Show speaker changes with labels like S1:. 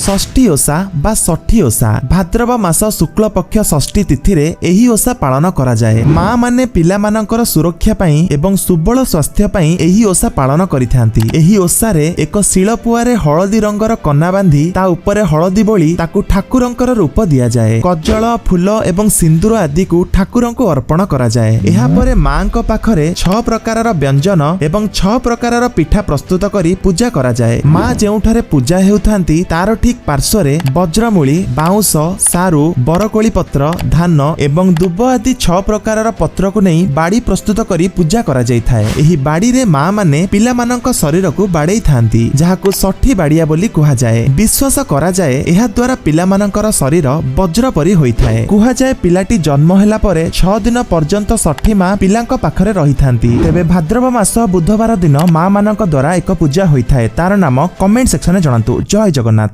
S1: ଷଷ୍ଠୀ ଓଷା ବା ଷଠି ଓଷା। ଭାଦ୍ରବ ମାସ ଶୁକ୍ଳ ପକ୍ଷ ଷଷ୍ଠୀ ତିଥିରେ ଏହି ଓଷା ପାଳନ କରାଯାଏ। ମା ମାନେ ପିଲାମାନଙ୍କର ସୁରକ୍ଷା ପାଇଁ ଏବଂ ସୁବଳ ସ୍ୱାସ୍ଥ୍ୟ ପାଇଁ ଏହି ଓଷା ପାଳନ କରିଥାନ୍ତି। ଏହି ଓଷାରେ ଏକ ଶିଳପୁଆରେ ହଳଦୀ ରଙ୍ଗର କନା ବାନ୍ଧି ତା ଉପରେ ହଳଦୀ ବୋଳି ତାକୁ ଠାକୁରଙ୍କର ରୂପ ଦିଆଯାଏ। କଜଳ, ଫୁଲ ଏବଂ ସିନ୍ଦୁର ଆଦିକୁ ଠାକୁରଙ୍କୁ ଅର୍ପଣ କରାଯାଏ। ଏହାପରେ ମାଙ୍କ ପାଖରେ 6 ପ୍ରକାରର ବ୍ୟଞ୍ଜନ ଏବଂ 6 ପ୍ରକାରର ପିଠା ପ୍ରସ୍ତୁତ କରି ପୂଜା କରାଯାଏ। ମା ଯେଉଁଠାରେ ପୂଜା ହେଉଥାନ୍ତି, ତାର ଠିକ୍ ପାର୍ଶ୍ୱରେ ବଜ୍ରମୂଳି, ବାଉଁଶ, ସାରୁ, ବରକୋଳି ପତ୍ର, ଧାନ ଏବଂ ଦୁବ ଆଦି 6 ପ୍ରକାରର ପତ୍ରକୁ ନେଇ ବାଡ଼ି ପ୍ରସ୍ତୁତ କରି ପୂଜା କରାଯାଇଥାଏ। ଏହି ବାଡ଼ିରେ ମା ମାନେ ପିଲାମାନଙ୍କ ଶରୀରକୁ ବାଡ଼େଇଥାନ୍ତି, ଯାହାକୁ ଷଠି ବାଡ଼ିଆ ବୋଲି କୁହାଯାଏ। ବିଶ୍ୱାସ କରାଯାଏ, ଏହା ଦ୍ୱାରା ପିଲାମାନଙ୍କର ଶରୀର ବଜ୍ର ପରି ହୋଇଥାଏ। କୁହାଯାଏ, ପିଲାଟି ଜନ୍ମ ହେଲା ପରେ 6 ଦିନ ପର୍ଯ୍ୟନ୍ତ ଷଠି ମା ପିଲାଙ୍କ ପାଖରେ ରହିଥାନ୍ତି। ତେବେ ଭାଦ୍ରବ ମାସ ବୁଧବାର ଦିନ ମା ମାନଙ୍କ ଦ୍ୱାରା ଏକ ପୂଜା ହୋଇଥାଏ, ତାର ନାମ କମେଣ୍ଟ ସେକ୍ସନରେ ଜଣାନ୍ତୁ। ଜୟ ଜଗନ୍ନାଥ।